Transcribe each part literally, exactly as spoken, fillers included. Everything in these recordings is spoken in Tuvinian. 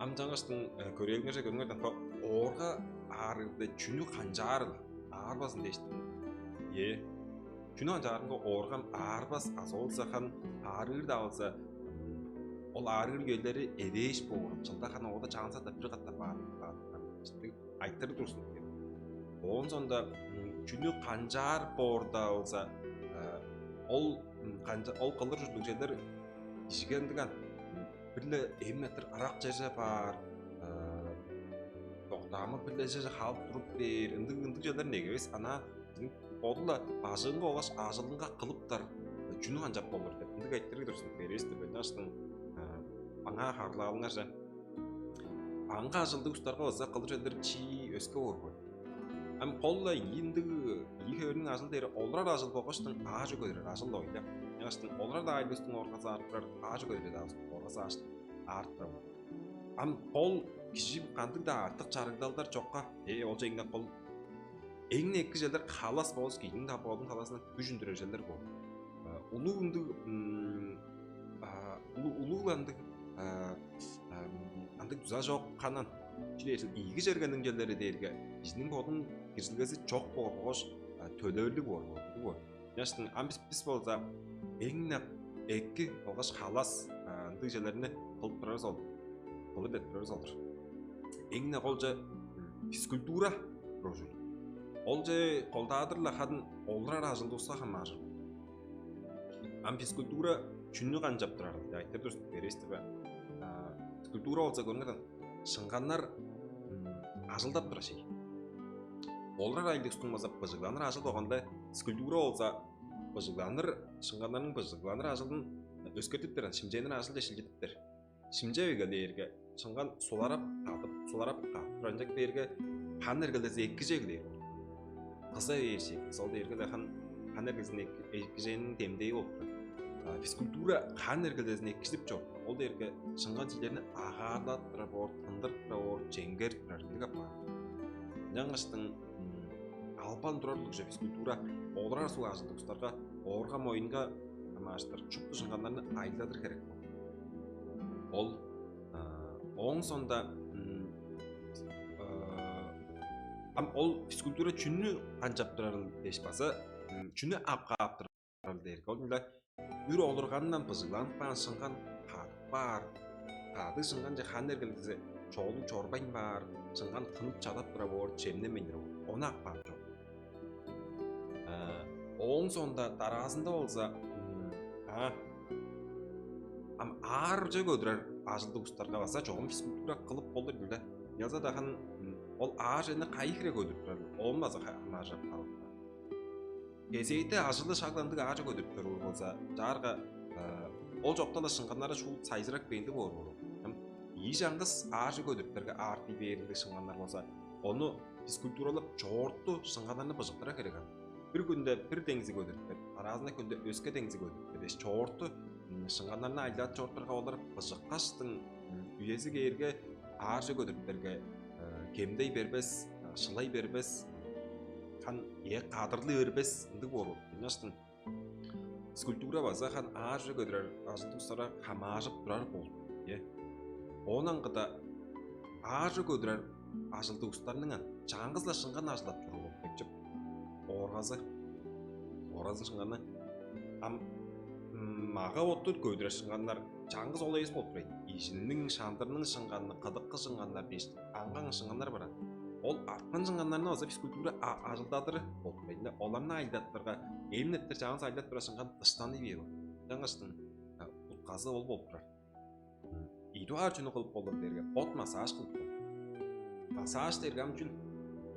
Ам чаңгыстың көрээлиңерже көрүңерден, оорга аарыырда чүнү канчаарыл аарбазын дээштиң. Е, чүнү канчаарынга ооргам аарбас азы ол захан аарыыр-даа болза, ол аарыыр үелери эвээш боор, чылда хана ода чаан сатап бир катап баар айтырыг турзун. Оон соонда чүнү канчаар боорда болза, ол канча ол кылыр ужурлуг черлер кижиге ындыган бир-ле эмнеттир ырак черже баар, доктаамы бир-ле черже халып туруп бээр, ындыг ындыг черлер неге эвес, ана боду-ла бажыңга болгаш ажылынга кылыптар чүнү канчап болур деп ындыг айтырыг турзун бербес деп ынчаштың аңаа харылаалыңарже. Аңгы ажылдыг устарга база кылыр черлер чии өске боор боор. Ам кол-ла ийи ындыг ийи хевирниң ажыл дээри олурар ажыл болгаштың аажы көдүрер ажыл ойда. Ынчангаштың олурар даайлыстың оргазы аарып турар, аажы көдүрер ооргазы аарып турар. Ам кол кижи кандыг-даа артык чарыгдалдар чокка, ээ, ол чеңнеп кол эң эки черлер халас болус кийиниң табоодун талазындан күжүндүрер черлер боор. Улуг ындыг улуг ындыг андыг дуза чок ханан чү дээрзин ийиги чергениң черлери дээрге кижиниң бодун киржилгези чок боор болгаш төлөөрлүг боор боор. Ынчаштың ам бис бис болза эң-не эки болгаш халас ындыг черлерни кылып турарывыс ол кылып деп турарывыс ол-дур. Эң-не голче физкультура рожу. Олче колдаадыр-ла хадын олурар ажылдывыска хамааржыр. Ам физкультура чүннү канчап турарыл деп айтыр турзун бербес-тир бе? Физкультура болза көрүңерден шыңганнар ажылдап турар шей. Олурар айлыгыстың болза быжыгланыр ажыл болганда, физкультура болза быжыгланыр шыңганнарның быжыгланыр ажылын өскертип берген, шимчээннер ажылче шилчидиптер. Шимчеп эгелээрге шыңган суларап кадып, суларап кадып туранчак бээрге хан эргелдези эккиже эгелээр. Кыза бээрчи, кыза ол дээрге хан хан эргезин эккижээниң демдээ болуп турар. Физкультура хан эргелдезин эккижип чор. Ол дээрге шыңган чиглерни агаарлап турар боор, тындырып турар боор, чеңгерип турар ындыг апаар. Ынчангаштың албан турар улуг физкультура олурар суг ажылдыг устарга оорга моюнга хамаарыштыр шупту шыңганнарны айладыр херек. Ол ооң соонда ам ол физкультура чүнү канчап турарыл дээш база чүнү ап каап турарыл дээрге ол үр олургандан быжыгланып каан шыңган кадып баар, кадыг шыңганче хан эргелдизе чоолун чорбайн баар, шыңган тынып чадап тура боор, чемненмейн тура боор, ону ап каан чок. Ооң соонда дараазында болза а ам аарже көдүрер ажылдыг устарга база чогум физкультура кылып болур биле. Яза дахан ол ааржени кайы хире көдүрүп турар, оон база хамааржап калып. Кезээде ажылы шагландыг аарже көдүрүп туруур болза, чаарга ол чокта-ла шыңганнары шуут сайзырак бээндиг боор болур. Ийи чаңгыс аарже көдүрүптерге аарты бээриндиг шыңганнар болза, ону физкультуралап чоорту шыңганнарны быжыктыра херек ам. Бир күнде бир деңзи көдүрүптер, араазында күнде өске деңзи көдүрүптер дээш чоорту шыңганнарны айлаат чоортурга олар быжыккаштың үези кээрге аарже көдүрүптерге кемдей бербес, шылай бербес, хан ээ кадырлы бербес ындыг боор болуп. Ынчаштың физкультура база хан аарже көдүрер ажылдыг устарга хамааржып турар болду. Оон аңгыда аарже көдүрер ажылдыг устарның ан чаңгыс-ла шыңган ажылдап чоруур болуп кетчип. Ооргазы ооргазын шыңганны ам мага оттур көдүрер шыңганнар чаңгыс ол эвес болуп турайт. Ижинниң, шандырның шыңганны, кыдыккы шыңганнар дээш аңган шыңганнар баран. Ол арткан шыңганнарны база физкультура ажылдадыры болуп турайт. Оларны айлаттырга эмнеттер чаңгыс айлап турар шыңган дыштаны бээр ол. Жаңгыштың утказы ол болуп турар. Идугаар чүнү кылып болур дээрге бот массаж кылып болур. Массаж дээрге ам чүн?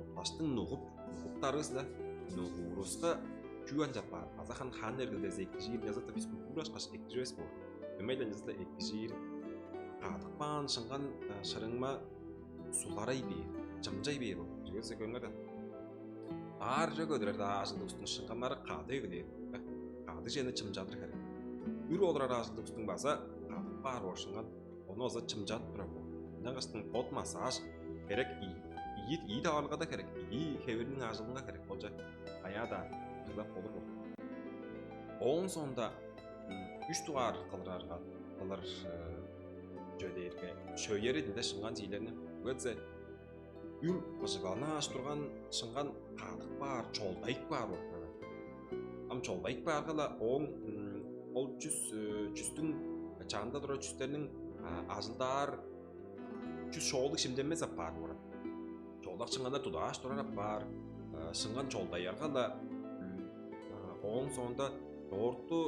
Утпаштың нугуп, нугуптарывыс-ла нугууруска чүү анчап баар? База хан хан эргилдези эккижиир, ынчалза-даа физкультура ышкаш эккиживес боор. Дөмей-ле ынчалза-даа эккижиир. Кадык баан шыңган шырыңма суларай бээр, чымчай бээр ол. Чүге дээрге көрүңер даан. Аарже көдүрер-даа ажылдывыстың шыңганнары кады эгелээр. Кады чени чымчадыр херек. Үр олурар ажылдывыстың база кадык баар боор шыңган ону база чымчадып турар боор. Ынчангаштың бот массаж херек ийи, ийи, ийи таварылгада херек, ийи хевирниң ажылынга херек болча каяа-даа чыглап болур боор. Ооң соонда үш дугаар кылырарга кылыр чүве дээрге, шөйери-дир ында шыңган чиилерниң. Чүге дизе үн быжыгланааш турган шыңган кадып каар, чолдайып каар болуп турар. Ам чолдайып каарга-ла, ооң ол чүс, чүстүң чанында турар чүстерниң ажылдаар чүс шоолуг шимченмес апаар боор. Чолдак шыңганнар тудааш турар апаар, шыңган чолдайарга-ла, ооң соонда дортту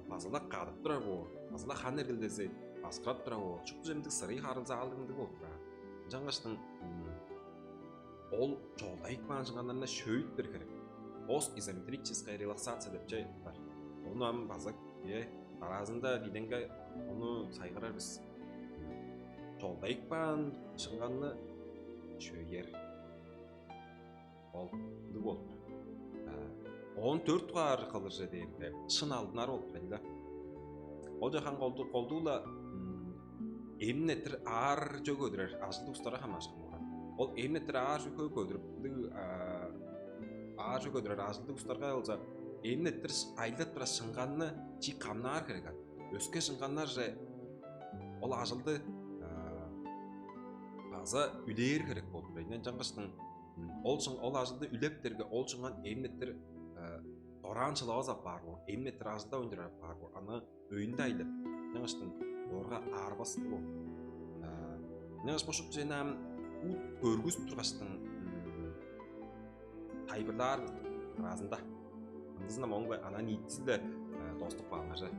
база-ла кадып турар боор, база-ла хан эргилдези баксырап турар боор. Шупту чемдик сырый харылзаалыг ындыг болуп турар. Ынчангаштың ол чолдайып каан шыңганнарны шөөйтпер херек. Постизометрическая релаксация деп чүве бар. Ону ам база, э, дараазында киденге ону сайгарар бис. Чолдайып каан шыңганны шөөйер. Ол ындыг болуп турар. Оон дөрт дугаар кылырже дээрге шын алдынар болуп турар. Ол чахан колду-, колдуу-ла эмин эрттир аар чүве көдүрер ажылдыг улустарга хамаарышкан болган. Ол эмин эрттир аар чүве көдүрүп, ындыг аар чүве көдүрер ажылдыг улустарга болза, эмин эрттир ажылдап турар шыңганны чиик камнаар херек аан. Өске шыңганнарже ол ажылды база үлээр херек болуп турар. Ынчангаштың ол шың-, ол ажылды үлептерге, ол шыңган эмин эрттир дораан чылавас апаар боор, эмин эрттир ажылдавайн турар апаар боор. Аны өйүнде айлап, ынчангаштың оорга аарбас боор. Ынчангаш бо шупту чүвени ам уут көргүзүп тургаштың тайылбырлаар аразында, ындызын ам оң-биле анаа ниитизи-биле доступ кааңарже.